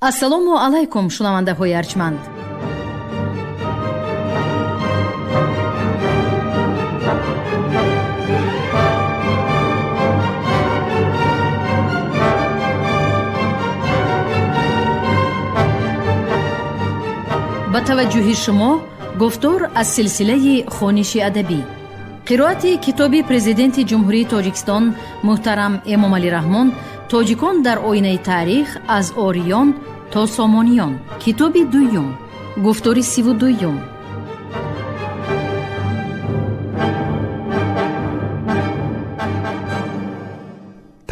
Ассалому алайкум, шунавандаҳои арҷманд. Ба таваҷҷӯҳи шумо гуфтор аз силсилаи хониши адабӣ. Қироати китоби Президенти Ҷумҳурии Тоҷикистон муҳтарам Эмомалӣ Раҳмон «Тоҷикон дар оинаи таърих аз ориён то сомониён». Китоби дуюм, гуфтори 32-юм.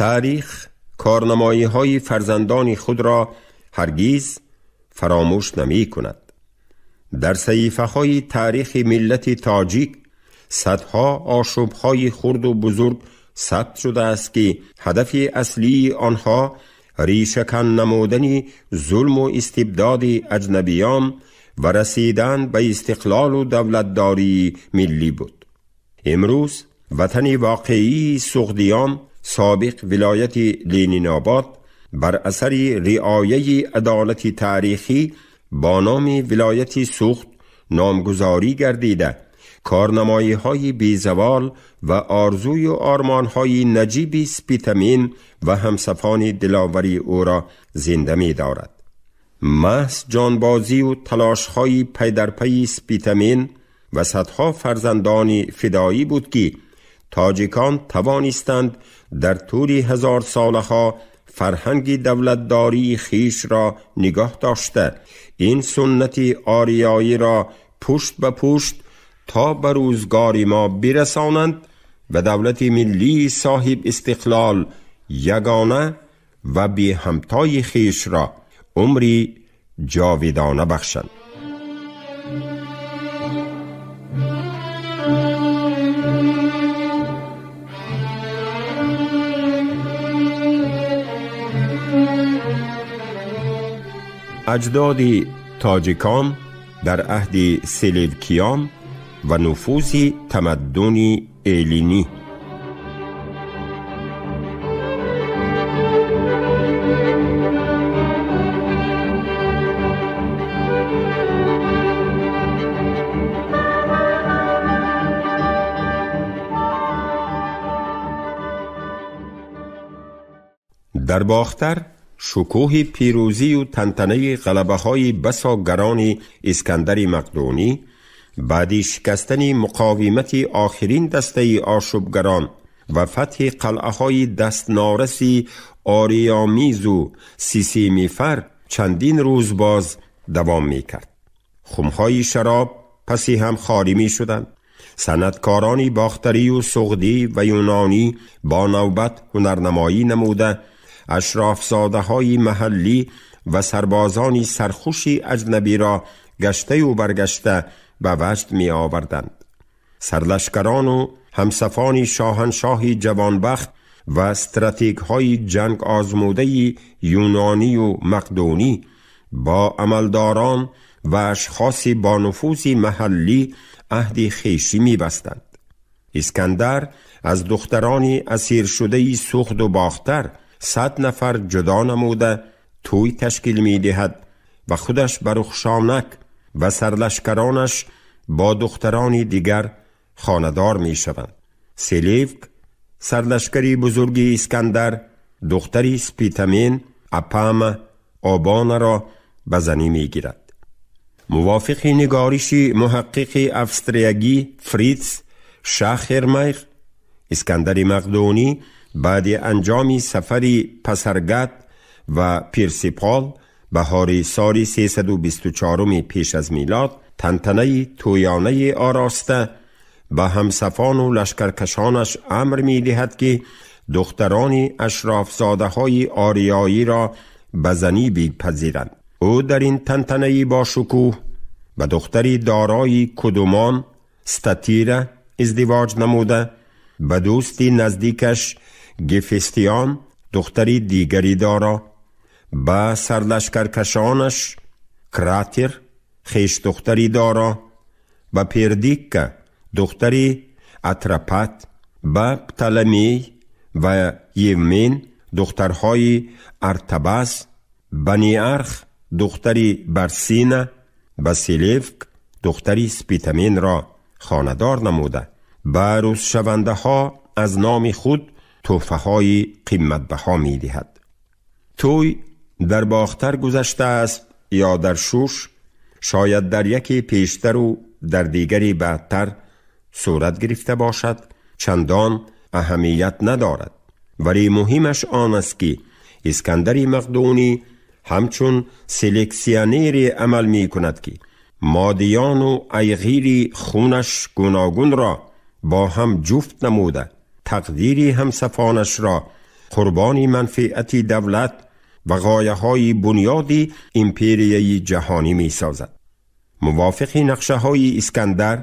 Таърих корнамоиҳои фарзандони худро ҳаргиз фаромӯш намекунад. Дар саҳифаҳои таърихи миллати тоҷик садҳо ошӯбҳои хурду бузург сабт шудааст, ки ҳадафи аслии онҳо решакан намудани зулму истибдоди аҷнабиён ва расидан ба истиқлолу давлатдории миллӣ буд. Имрӯз ватани воқеии суғдиён, собиқ вилояти Ленинобод, бар асари риояи адолати таърихӣ бо номи вилояти Суғд номгузорӣ гардида, корнамоиҳои безавол ва орзую ормонҳои наҷиби Спитамен ва ҳамсафони диловари ӯро зинда медорад. Маҳз ҷонбозию талошҳои пайдарпайи Спитамен ва садҳо фарзандони фидоӣ буд, ки тоҷикон тавонистанд дар тӯли ҳазорсолаҳо фарҳанги давлатдории хишро нигоҳ дошта, ин суннати ориёиро пушт ба пушт то ба рӯзгори мо бирасонанд ва давлати миллии соҳиб истиқлол, ягона ва беҳамтои хишро умри ҷовидона бахшанд. Аҷдоди тоҷикон дар аҳди селевкиён ва нуфузи тамаддуни эллинӣ. Дар Бохтар шукӯҳи пирӯзию тантанаи ғалабаҳои басо гарони Искандари Мақдунӣ баъди шикастани муқовимати охирин дастаи ошӯбгарон ва фатҳи қалъаҳои дастнораси ориёмизу сисимифар чандин рӯз боз давом мекард. Хумҳои шароб паси ҳам холӣ мешуданд. Санъаткорони бохтарию суғдӣ ва юнонӣ бо навбат ҳунарнамоӣ намуда, ашрофзодаҳои маҳаллӣ ва сарбозони сархуши аҷнабиро гаштаю баргашта ба ваҷд меоварданд. Сарлашкарону ҳамсафони шоҳаншоҳи ҷавонбахт ва стратегҳои ҷанг озмудаи юнонию мақдунӣ бо амалдорон ва ашхоси бонуфузи маҳаллӣ аҳди хешӣ мебастанд. Искандар аз духтарони асиршудаи Суғду Бохтар 100 нафар ҷудо намуда тӯй ташкил медиҳад ва худаш ба Рухшонак ва сарлашкаронаш бо духтарони дигар хонадор мешаванд. Селевк, сарлашкари бузурги Искандар, духтари Спитамен Апама Обонаро ба занӣ мегирад. Мувофиқи нигориши муҳаққиқи австриягӣ Фриц Шахермайр, Искандари Мақдунӣ баъди анҷоми сафари Пасаргад ва Пирсипол баҳори соли 324 пеш аз милод тантанаи тӯёнаи ороста ба ҳамсафону лашкаркашонаш амр медиҳад, ки духтарони ашрофзодаҳои ориёиро ба занӣ бипазиранд. Ӯ дар ин тантанаи бошукӯҳ ба духтари дорои кудумон Статира издивоҷ намуда, ба дӯсти наздикаш Гефестиён духтари дигари дора, ба сарлашкаркашонаш Кратер хешдухтари дора, ба Пердикка духтари Атрапат, ба Пталамей ва Евмен духтарҳои Артабаз Баниарх духтари Барсина ба Селевк духтари Спитаменро хонадор намуда, ба арӯсшавандаҳо аз номи худ тӯҳфаҳои қиматбаҳо медиҳад. Тӯй дар Бохтар гузаштааст ё дар Шуш, шояд дар яке пештару дар дигаре баъдтар сурат гирифта бошад, чандон аҳамият надорад. Вале муҳимаш он аст, ки Искандари Мақдунӣ ҳамчун селексионери амал мекунад, ки модиёну айғири хунаш гуногунро бо ҳам ҷуфт намуда, тақдири ҳамсафонашро қурбони манфиати давлат ва ғояҳои бунёди империяи ҷаҳонӣ месозад. Мувофиқи нақшаҳои Искандар,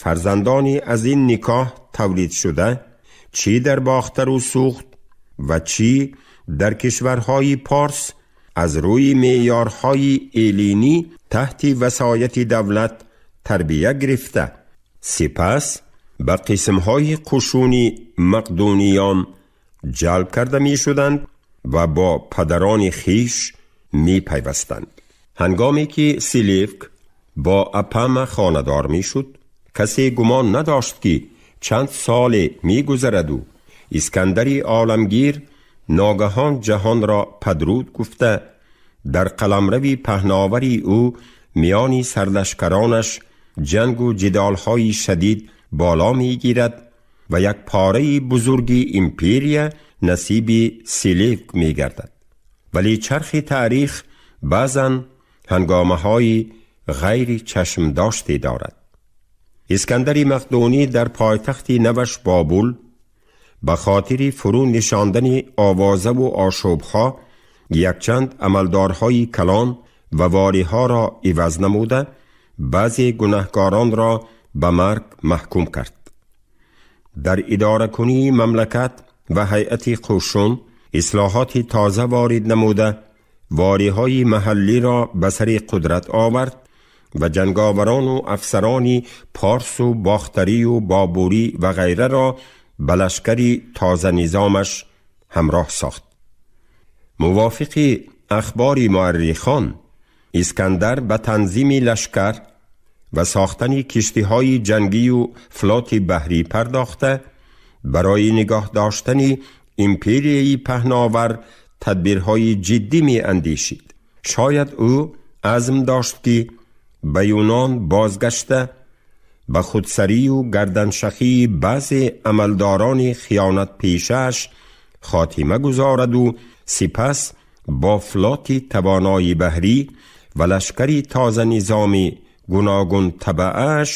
фарзандони аз ин никоҳ тавлид шуда, чӣ дар Бохтару Сухт ва чӣ дар кишварҳои Порс, аз рӯи меъёрҳои эллинӣ таҳти васояти давлат тарбия гирифта, сипас ба қисмҳои қушуни мақдуниён ҷалб карда мешуданд ва бо падарони хиш мепайвастанд. Ҳангоме ки Селевк бо Апама хонадор мешуд, касе гумон надошт, ки чанд соле мегузараду Искандари оламгир ногаҳон ҷаҳонро падруд гуфта, дар қаламрави паҳновари ӯ миёни сарлашкаронаш ҷангу ҷидолҳои шадид боло мегирад ва як пораи бузурги империя насиби Селевк мегардад. Вале чархи таърих баъзан ҳангомаҳои ғайри чашмдоште дорад. Искандари Мақдунӣ дар пойтахти наваш Бобул ба хотири фурӯ нишондани овозаву ошӯбҳо якчанд амалдорҳои калон ва вориҳоро иваз намуда, баъзе гунаҳкоронро ба марг маҳкум кард. Дар идоракунии мамлакат ва ҳайати қушун ислоҳоти тоза ворид намуда, вориҳои маҳаллиро ба сари қудрат овард ва ҷанговарону афсарони порсу бохтарию бобурӣ ва ғайраро ба лашкари тозанизомаш ҳамроҳ сохт. Мувофиқи ахбори муаррихон, Искандар ба танзими лашкар ва сохтани киштиҳои ҷангию флоти баҳрӣ пардохта, барои нигоҳ доштани империяи паҳновар тадбирҳои ҷиддӣ меандешид. Шояд ӯ азм дошт, ки ба Юнон бозгашта, ба худсарию гарданшахии баъзе амалдорони хиёнатпешааш хотима гузораду сипас бо флоти тавонои баҳрӣ ва лашкари тозанизоми гуногунтабааш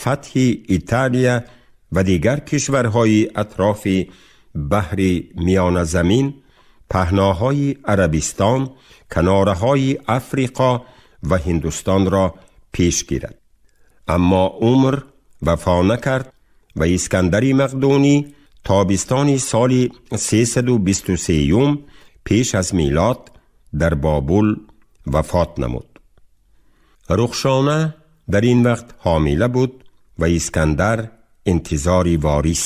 фатҳи Италия ва дигар кишварҳои атрофи баҳри Миёназамин, паҳноҳои Арабистон, канораҳои Африқо ва Ҳиндустонро пеш гирад. Аммо умр вафо накард ва Искандари Мақдунӣ тобистони соли 323 пеш аз милод дар Бобул вафот намуд. Рухшона дар ин вақт ҳомила буд ва Искандар интизори ворис.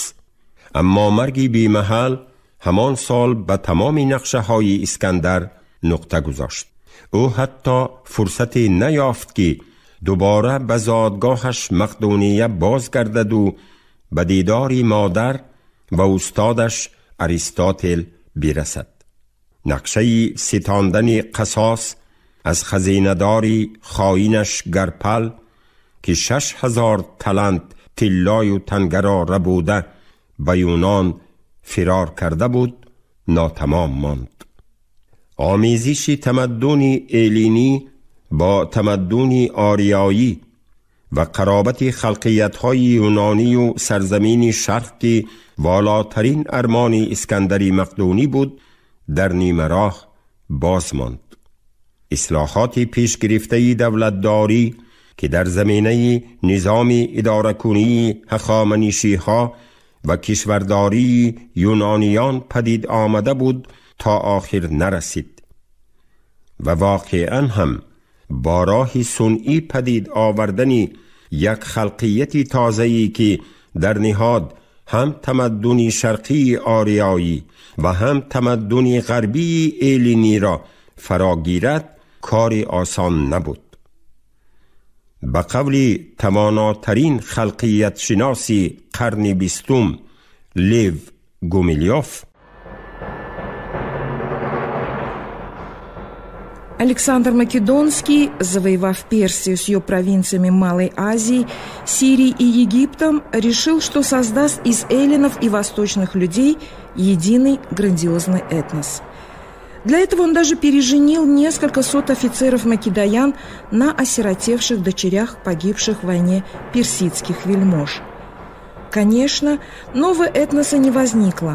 Аммо марги бемаҳал ҳамон сол ба тамоми нақшаҳои Искандар нуқта гузошт. Ӯ ҳатто фурсате наёфт, ки дубора ба зодгоҳаш Мақдуния бозгардаду ба дидори модар ва устодаш Аристотел бирасад. Нақшаи ситондани қасос аз хазинадори хоинаш Гарпал, ки 6000 талант тиллою тангаро рабуда ба Юнон фирор карда буд, нотамом монд. Омезиши тамаддуни эллинӣ бо тамаддуни ориёӣ ва қаробати халқиятҳои юнонию сарзамини Шарқ, ки волотарин армони Искандари Мақдунӣ буд, дар нимароҳ боз монд. Ислоҳоти пешгирифтаи давлатдорӣ, ки дар заминаи низоми идоракунии ҳахоманишиҳо ва кишвардории юнониён падид омада буд, то охир нарасид ва воқеан ҳам бо роҳи сунъӣ падид овардани як халқияти тозае, ки дар ниҳод ҳам тамаддуни шарқии ориёӣ ва ҳам тамаддуни ғарбии эллиниро فراگیرد کاری آسان نبود. به قول تواناترین خلقیت شناسی قرن بیستم لیو گومیلیوف: Александр Македонский, завоевав Персию с ее провинциями Малой Азии, Сирией и Египтом, решил, что создаст из эллинов и восточных людей единый грандиозный этнос. Для этого он даже переженил несколько сот офицеров-македоян на осиротевших дочерях погибших в войне персидских вельмож. Конечно, нового этноса не возникло.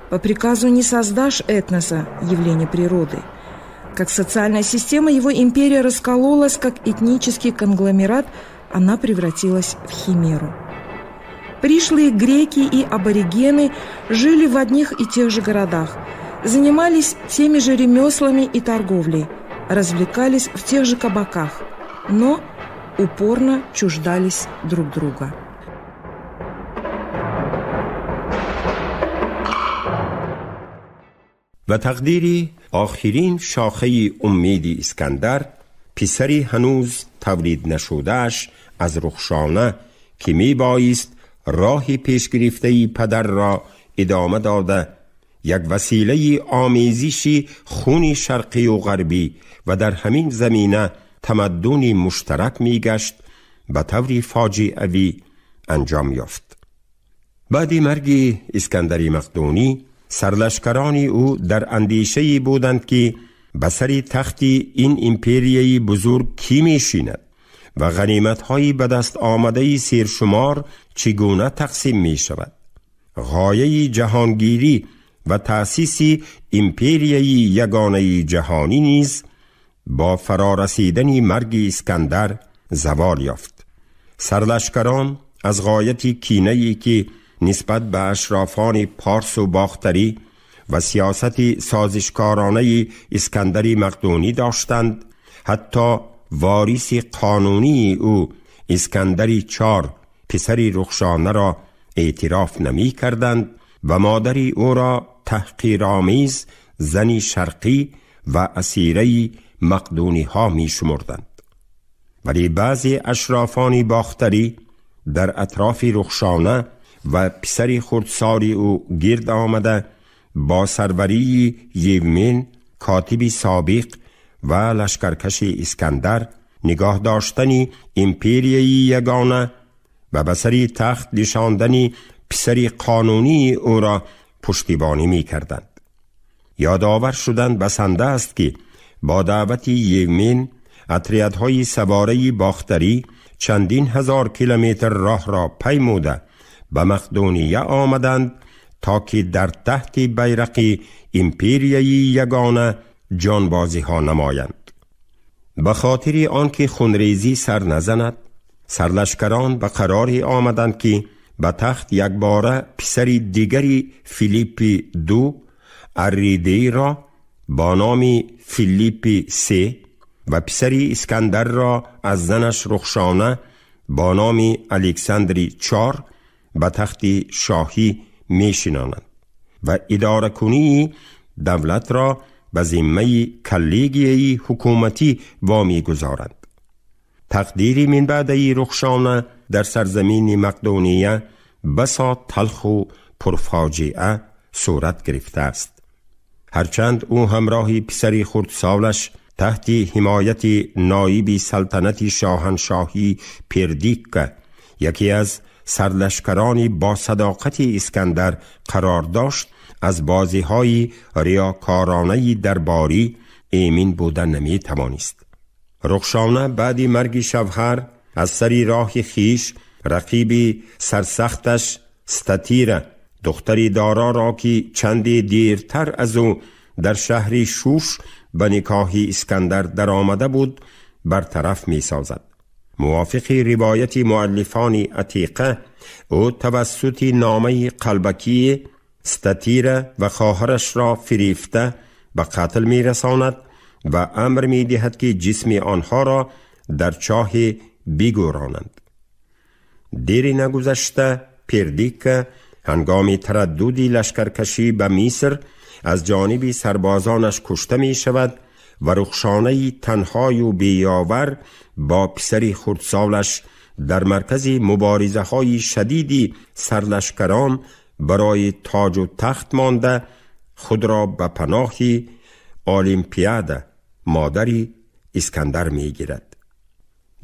По приказу не создашь этноса, явление природы. Как социальная система, его империя раскололась, как этнический конгломерат, она превратилась в химеру. Пришлые греки и аборигены жили в одних и тех же городах, занимались теми же ремеслами и торговлей, развлекались в тех же кабаках, но упорно чуждались друг друга. و تقدیری آخرین شاخه امیدی اسکندر، پسری هنوز تولید نشدهش از رخشانه که می بایست راه پیش گرفته پدر را ادامه داده، یک وسیله آمیزشی خون شرقی و غربی و در همین زمینه تمدنی مشترک می گشت، به طور فاجعوی انجام یافت. بعد مرگ اسکندری مقدونی، سرلشکران او در اندیشه‌ای بودند که به سر تخت این امپریای بزرگ کی می‌نشیند و غنیمت‌های به دست آمده سیرشمار چگونه تقسیم می‌شود. غایه جهانگیری و تأسیس امپریای یگانه جهانی نیز با فرارسیدن مرگ اسکندر زوال یافت. سرلشکران از غایت کینه‌ای که نسبت به اشرافان پارس و باختری و سیاست سازشکارانه اسکندری مقدونی داشتند، حتی وارث قانونی او اسکندری 4 پسری رخشانه را اعتراف نمی کردند و مادری او را تحقیرآمیز زنی شرقی و اسیره مقدونی ها می شمردند. ولی بعضی اشرافان باختری در اطراف رخشانه و پسری خردسالی او گرد آمده با سروری یومین کاتب سابق و لشکرکش اسکندر نگاه داشتن امپریای یگانه و به سر تخت نشاندن پسری قانونی او را پشتیبانی می کردند. یادآور شدن بسنده است که با دعوت یومین اتریادهای سواره باختری چندین هزار کیلومتر راه را پیموده به مقدونیه آمدند تا که در تحت بیرق امپریای یگانه جانبازی ها نمایند. به خاطر آنکه خونریزی سر نزند، سرلشکران به قراری آمدند که به تخت یک باره پسر دیگری فیلیپ 2 اریدی را با نام فیلیپ 3 و پسر اسکندر را از زنش رخشانه با نام الکساندری 4 به تخت شاهی میشینانند و اداره کنی دولت را به ذمه کلیگیه حکومتی وامی گذارند. تقدیر من بعدی رخشانه در سرزمین مقدونیه بسا تلخ و پرفاجعه صورت گرفته است. هرچند او همراه پسری خردسالش تحت حمایت نایب سلطنت شاهنشاهی پردیک یکی از سرلشکران با صداقت اسکندر قرار داشت، از بازی‌های ریاکارانه درباری ایمن بودن نمی توانست. رخشانه بعد مرگ شوهر از سری راه خیش رقیب سرسختش ستاتیره دختری دارا را که چندی دیرتر از او در شهر شوش به نکاح اسکندر در آمده بود برطرف می سازد. موافق روایت مؤلفان عتیقه او توسط نامه قلبکی ستاتیره و خواهرش را فریفته به قتل می رساند و امر می دهد که جسم آنها را در چاه بگورانند. دیری نگذشته پردیک هنگام تردد لشکرکشی به مصر از جانب سربازانش کشته می شود و رخشانه تنهای و بیاور با پسر خردسالش در مرکز مبارزه های شدیدی سرلشکران برای تاج و تخت مانده خود را به پناه آلیمپیاد مادری اسکندر می گیرد.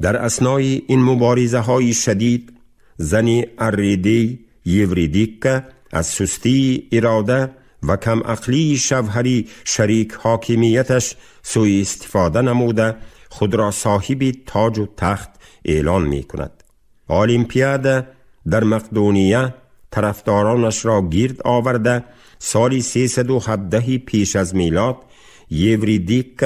در اثنای این مبارزه های شدید زن اریدی یوریدیک از سستی اراده و کم عقلی شوهری شریک حاکمیتش سوء استفاده نموده خود را صاحب تاج و تخت اعلان می کند. آلیمپیاد در مقدونیه طرفدارانش را گرد آورده سال 317 پیش از میلاد یوریدیک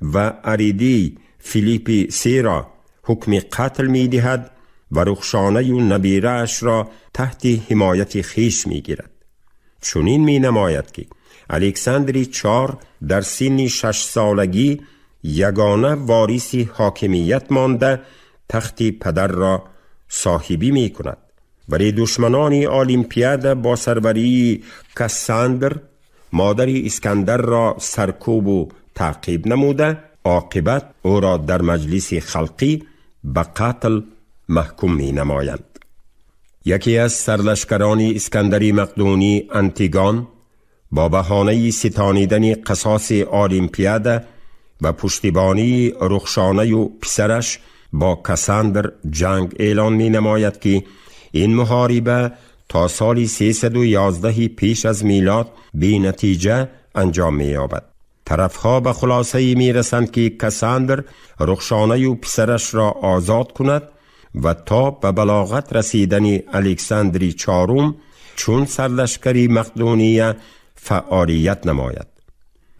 و اریدی فیلیپ سه را حکم قتل می دهد و رخشانه و نبیره اش را تحت حمایت خیش می گیرد. چنین می نماید که الکساندری 4 در سن 6 سالگی یگانه وارث حاکمیت مانده تخت پدر را صاحبی می کند. ولی دشمنان آلیمپیاد با سروری کساندر مادر اسکندر را سرکوب و تعقیب نموده عاقبت او را در مجلس خلقی به قتل محکوم می نمایند. یکی از سرلشکران اسکندری مقدونی انتیگان با بهانه ستانیدن قصاص آلیمپیاد و پشتیبانی رخشانه و پسرش با کساندر جنگ اعلان می نماید که این محاربه تا سال 311 پیش از میلاد بی نتیجه انجام می یابد. طرفها به خلاصه می رسند که کساندر رخشانه و پسرش را آزاد کند و تا به بلاغت رسیدن الکساندری 4 چون سرلشکری مقدونیه فعالیت نماید.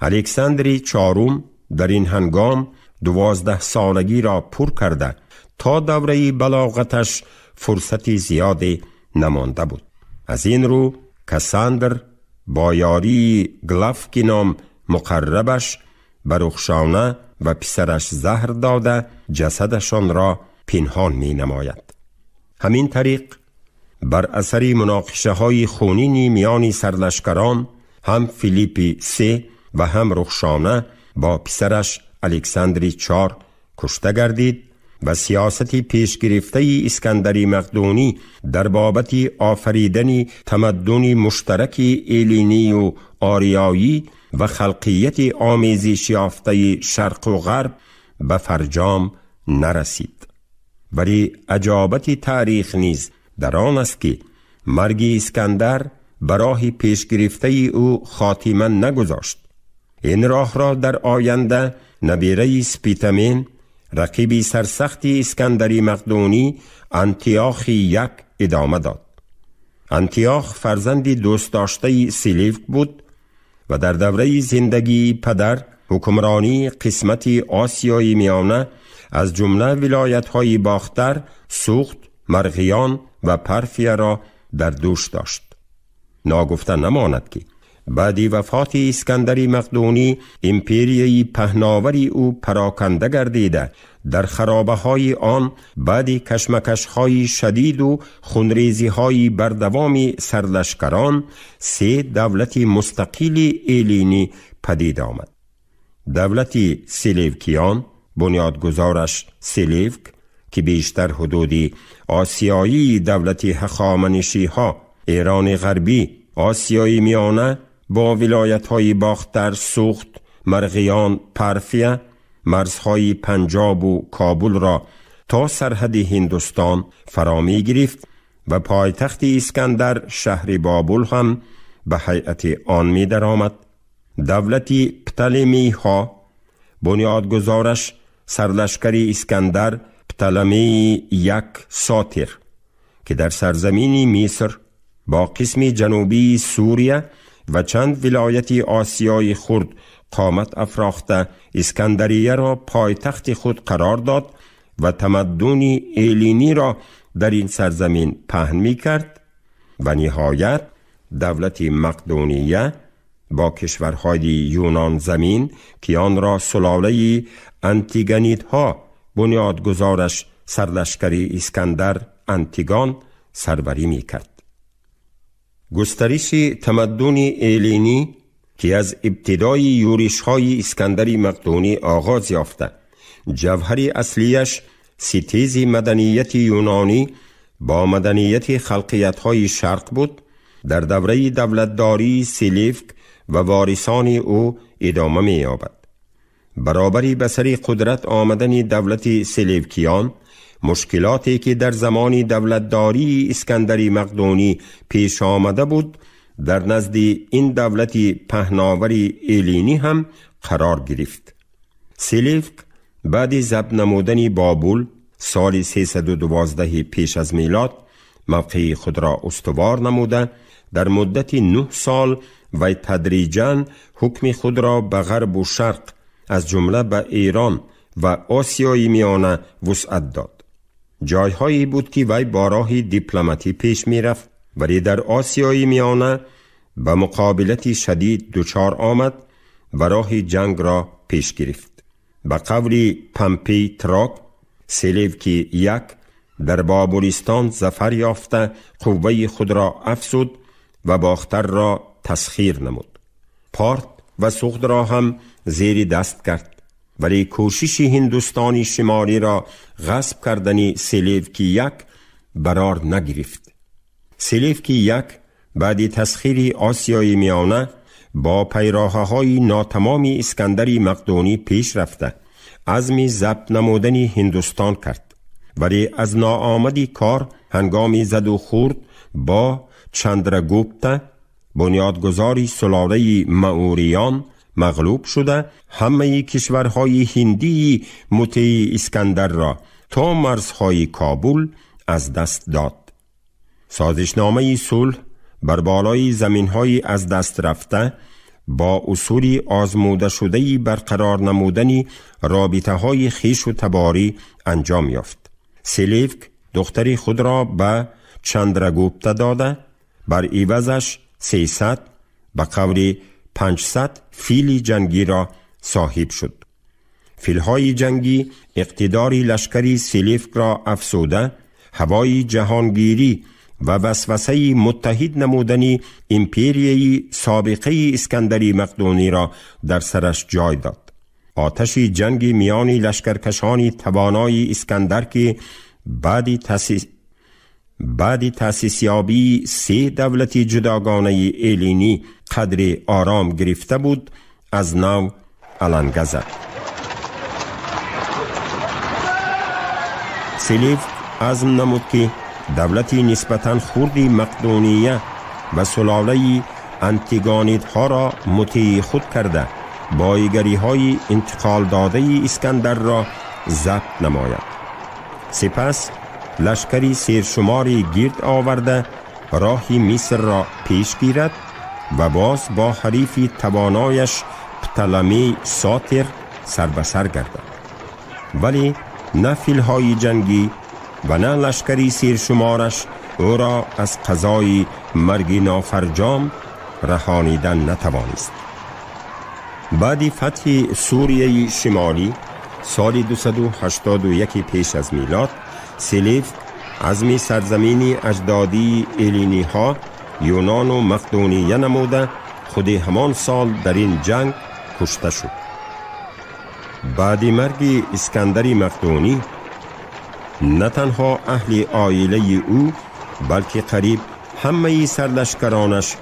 الکساندری 4 در این هنگام 12 سالگی را پر کرده تا دوره بلاغتش فرصت زیادی نمانده بود. از این رو کساندر با یاری گلافکی نام مقربش به رخشانه و پسرش زهر داده جسدشان را پنهان می نماید. همین طریق بر اثر مناقشه های خونینی میان سرلشکران هم فیلیپ 3 و هم رخشانه با پسرش الکساندری 4 کشته گردید و سیاست پیش گرفته اسکندری مقدونی در بابت آفریدن تمدن مشترک ایلینی و آریایی و خلقیت آمیزش یافته شرق و غرب به فرجام نرسید. ولی عجابت تاریخ نیز در آن است که مرگ اسکندر براه پیش گرفته او خاتمه نگذاشت. این راه را در آینده نبیره سپیتامین رقیبی سرسخت اسکندری مقدونی انتیاخ 1 ادامه داد. انتیاخ فرزند دوست داشته سلیوک بود و در دوره زندگی پدر حکمرانی قسمت آسیای میانه از جمله ولایت‌های باختر، سوخت، مرغیان و پرفیه را در دوش داشت. ناگفته نماند که بعد وفات اسکندری مقدونی امپریای پهناوری او پراکنده گردیده در خرابه های آن بعد کشمکش های شدید و خونریزی های بردوام سرلشکران 3 دولت مستقل ایلینی پدید آمد. دولت سلیوکیان بنیادگذارش سلیوک که بیشتر حدود آسیایی دولت هخامنشی ها، ایران غربی، آسیای میانه با ولایت های باختر، سوخت، مرغیان، پرفیه، مرزهای پنجاب و کابل را تا سرحد هندوستان فرا می گرفت و پایتخت اسکندر شهر بابل هم به هیئت آن می درآمد. دولت پتلمی ها بنیادگذارش سرلشکر اسکندر پتلمی 1 ساتر که در سرزمین مصر با قسم جنوبی سوریه و چند ولایت آسیای خرد قامت افراخته اسکندریه را پایتخت خود قرار داد و تمدن ایلینی را در این سرزمین پهن می کرد و نهایت دولت مقدونیه با کشورهای یونان زمین که آن را سلاله انتیگانیدها بنیادگذارش سرلشکری اسکندر انتیگان سروری می کرد. گسترش تمدن ایلینی که از ابتدای یورش‌های اسکندر مقدونی آغاز یافته، جوهر اصلیش ستیز مدنیت یونانی با مدنیت خلقیت‌های شرق بود، در دوره دولتداری سلیفک و وارثان او ادامه می‌یابد. برابری به سر قدرت آمدن دولت سلیوکیان، مشکلاتی که در زمان دولتداری اسکندر مقدونی پیش آمده بود، در نزد این دولت پهناور ایلینی هم قرار گرفت. سلیوک بعد ضبط نمودن بابل سال 312 پیش از میلاد موقع خود را استوار نموده، در مدت 9 سال و تدریجاً حکم خود را به غرب و شرق از جمله به ایران و آسیای میانه وسعت داد. جایهایی بود که وی با راه دیپلماتی پیش می رفت، ولی در آسیای میانه به مقابلت شدید دچار آمد و راه جنگ را پیش گرفت. به قول پمپی تراک، سلیوکی یک در بابلستان ظفر یافته قوه خود را افزود و باختر را تسخیر نمود. پارت و سغد را هم زیر دست کرد، ولی کوشش هندوستانی شمالی را غصب کردن سلیوکی یک برار نگرفت. سلیوکی یک بعد تسخیر آسیای میانه با پیراهه های ناتمام اسکندر مقدونی پیش رفته عزم ضبط نمودن هندوستان کرد، ولی از ناآمدی کار هنگام زد و خورد با چندرگوپتا بنیادگذاری سلاله ماوریان مغلوب شده همه کشورهای هندی مطیع اسکندر را تا مرزهای کابل از دست داد. سازشنامه صلح بر بالای زمینهای از دست رفته با اصول آزموده شده‌ای برقرار نمودن رابطه‌های خویش و تباری انجام یافت. سلیوک دختری خود را به چندرگوپتا داده، بر عوضش 300 به قول 500 فیل جنگی را صاحب شد. فیلهای جنگی اقتدار لشکری سلیوک را افزوده، هوای جهانگیری و وسوسه متحد نمودن امپریای سابقه اسکندری مقدونی را در سرش جای داد. آتش جنگ میان لشکرکشان توانای اسکندر که بعد تأسیسیابی 3 دولت جداگانه ایلینی قدر آرام گرفته بود، از نو علنگه زد. سلیوک عزم نمود که دولتی نسبتاً خردی مقدونیه و سلاله انتیگانیدها را مطیع خود کرده بایگری های انتقال داده اسکندر را ضبط نماید. سپس لشکری سیرشماری گرد آورده راه مصر را پیش گیرد و باز با حریف توانایش پتلمی ساتر سر به سر گردد. ولی نه فیلهای جنگی و نه لشکری سیرشمارش او را از قضای مرگ نافرجام رهانیدن نتوانست. بعد فتح سوریه شمالی سال 281 پیش از میلاد، سلیوک عزم سرزمین اجدادی ایلینی ها یونان و مقدونیه نموده خود همان سال در این جنگ کشته شد. بعد مرگ اسکندر مقدونی نه تنها اهل عائله او بلکه قریب همه سرلشکرانش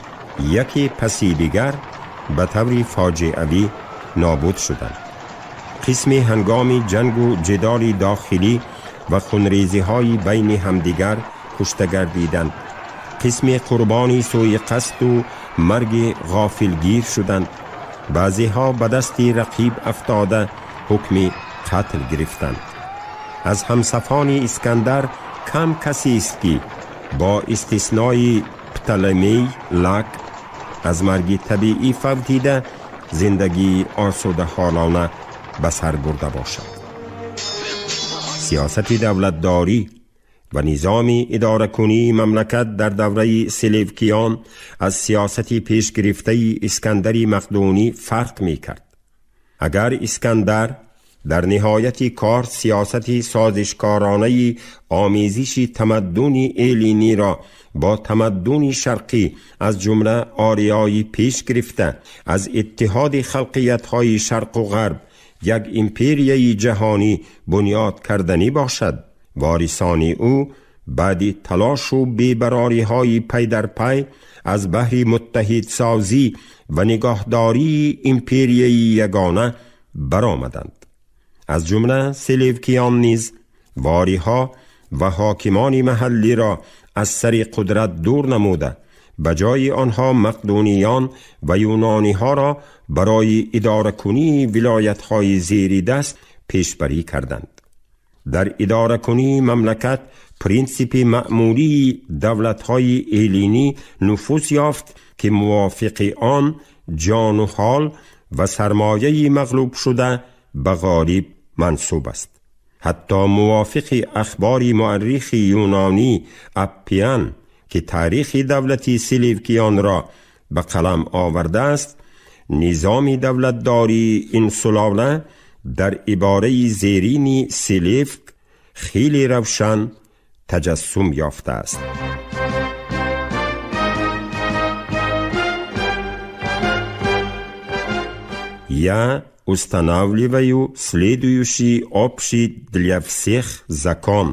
یکی پسی دیگر به طور فاجعوی نابود شدند. قسم هنگام جنگ و جدال داخلی و خونریزی های بین همدیگر کشته گردیدند. قسم قربانی سوی قصد و مرگ غافلگیر شدند. بعضی ها به دست رقیب افتاده حکم قتل گرفتند. از همصفان اسکندر کم کسی است که با استثنای پتلمی لک از مرگ طبیعی فوتیده زندگی آسوده حالانه به سر برده باشد. سیاست دولتداری و نظام اداره کنی مملکت در دوره سلیوکیان از سیاست پیش گرفته اسکندر مقدونی فرق می کرد. اگر اسکندر در نهایت کار سیاست سازشکارانه آمیزش تمدن ایلینی را با تمدن شرقی از جمله آریایی پیش گرفته، از اتحاد خلقیت‌های شرق و غرب یک امپریای جهانی بنیاد کردنی باشد. وارثان او بعد تلاش و بی‌براری‌های پی در پی از بهر متحد سازی و نگاهداری امپریای یگانه برآمدند. از جمله سلوکیان نیز واریها و حاکمان محلی را از سر قدرت دور نموده، به جای آنها مقدونیان و یونانی ها را برای اداره کنی ولایت های زیر دست پیشبری کردند. در اداره کنی مملکت پرینسیپ معمولی دولت های ایلینی نفوذ یافت که موافق آن جان و حال و سرمایه مغلوب شده به غالب منسوب است. حتی موافق اخبار مؤرخ یونانی اپیان که تاریخ دولتی سلوکیان را به قلم آورده است، نظام دولتداری این سلاله در عباره زیرین سلوک خیلی روشن تجسم یافته است. Я устанавливаю следующий общий для всех закон.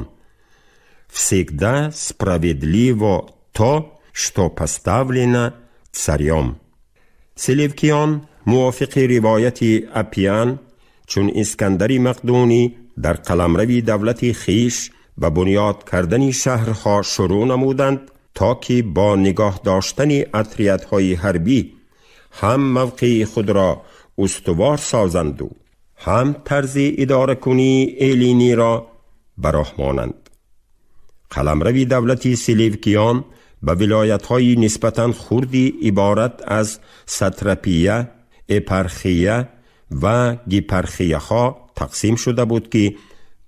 Всегда справедливо то, что поставлено царем. Селевкиён мувофиқи ривояти Апиан чун Искандари Мақдунӣ дар қаламрави давлати хиш ба бунёд кардани шаҳрҳо шурӯъ намуданд, то ки бо нигоҳ доштани отрядҳои ҳарбӣ ҳам мавқеи худро устувор созанд و هم طرز اداره کنی ایلینی را براه مانند. قلمروی دولتی سلوکیان به ولایت‌های نسبتاً خردی عبارت از ساتراپیه، اپارخیه و گیپارخیه ها تقسیم شده بود که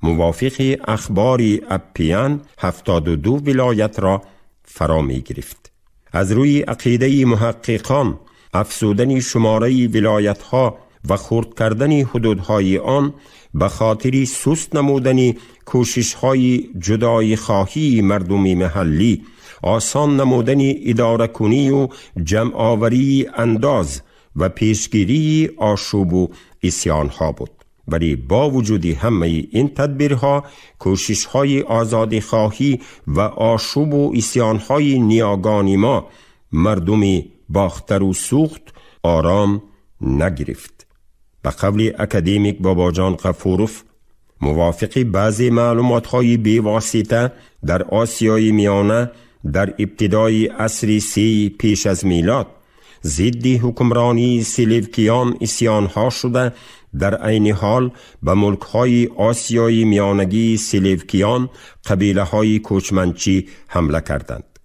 موافق اخبار اپیان 72 ولایت را فرا می گرفت. از روی عقیده محققان افزودن شماره ولایت‌ها و خرد کردن حدودهای آن به خاطر سست نمودن کوشش‌های جدایی خواهی مردم محلی، آسان نمودن اداره کنی و جمع آوری انداز و پیشگیری آشوب و عصیان‌ها بود. ولی با وجود همه این تدبیرها، کوشش‌های آزادی خواهی و آشوب و عصیان‌های نیاگان ما مردم باختر و سوخت آرام نگرفت. به قول اکادمیک باباجان غفوروف، موافق بعضی معلومات‌های بیواسطه در آسیای میانه در ابتدای عصر 3 پیش از میلاد ضد حکمرانی سلوکیان عصیان‌ها شده، در عین حال به ملک‌های آسیای میانگی سلوکیان قبیله‌های کوچمنچی حمله کردند.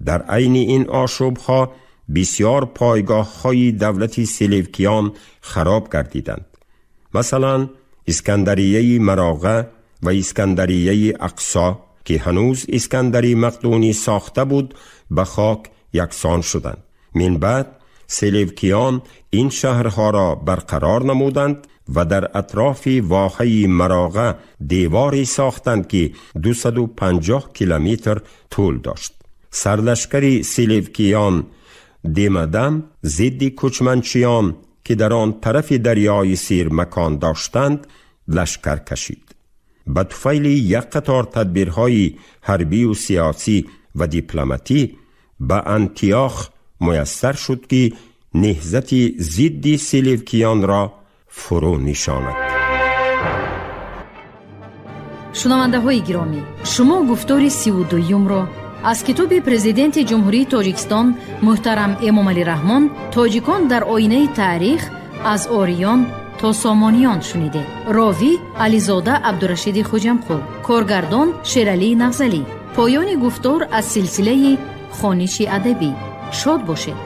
در عین این آشوب‌ها بسیار پایگاه‌های دولت سلوکیان خراب گردیدند. مثلا اسکندریه مراغه و اسکندریه اقصا که هنوز اسکندری مقدونی ساخته بود به خاک یکسان شدند. من بعد سلوکیان این شهرها را برقرار نمودند و در اطراف واحه مراغه دیواری ساختند که 250 کیلومتر طول داشت. سرلشکر سلوکیان دیمدم ضد کوچمنچیان که در آن طرف دریای سیر مکان داشتند لشکر کشید. به طفیل یک قطار تدبیرهای حربی و سیاسی و دیپلماتی به انتیاخ میسر شد که نهضت ضد سلوکیان را فرو نشاند. شنونده‌های گرامی، شما گفتار 32 را аз китоби президенти Ҷумҳурии Тоҷикистон муҳтарам Эмомалӣ Раҳмон «Тоҷикон дар оинаи таърих аз ориён то сомониён» шунидед. Ровӣ Ализода Абдурашиди Хуҷамқул, коргардон Шералӣ Нағзалӣ. Поёни гуфтор аз силсилаи хониши адабӣ. Шод бошед.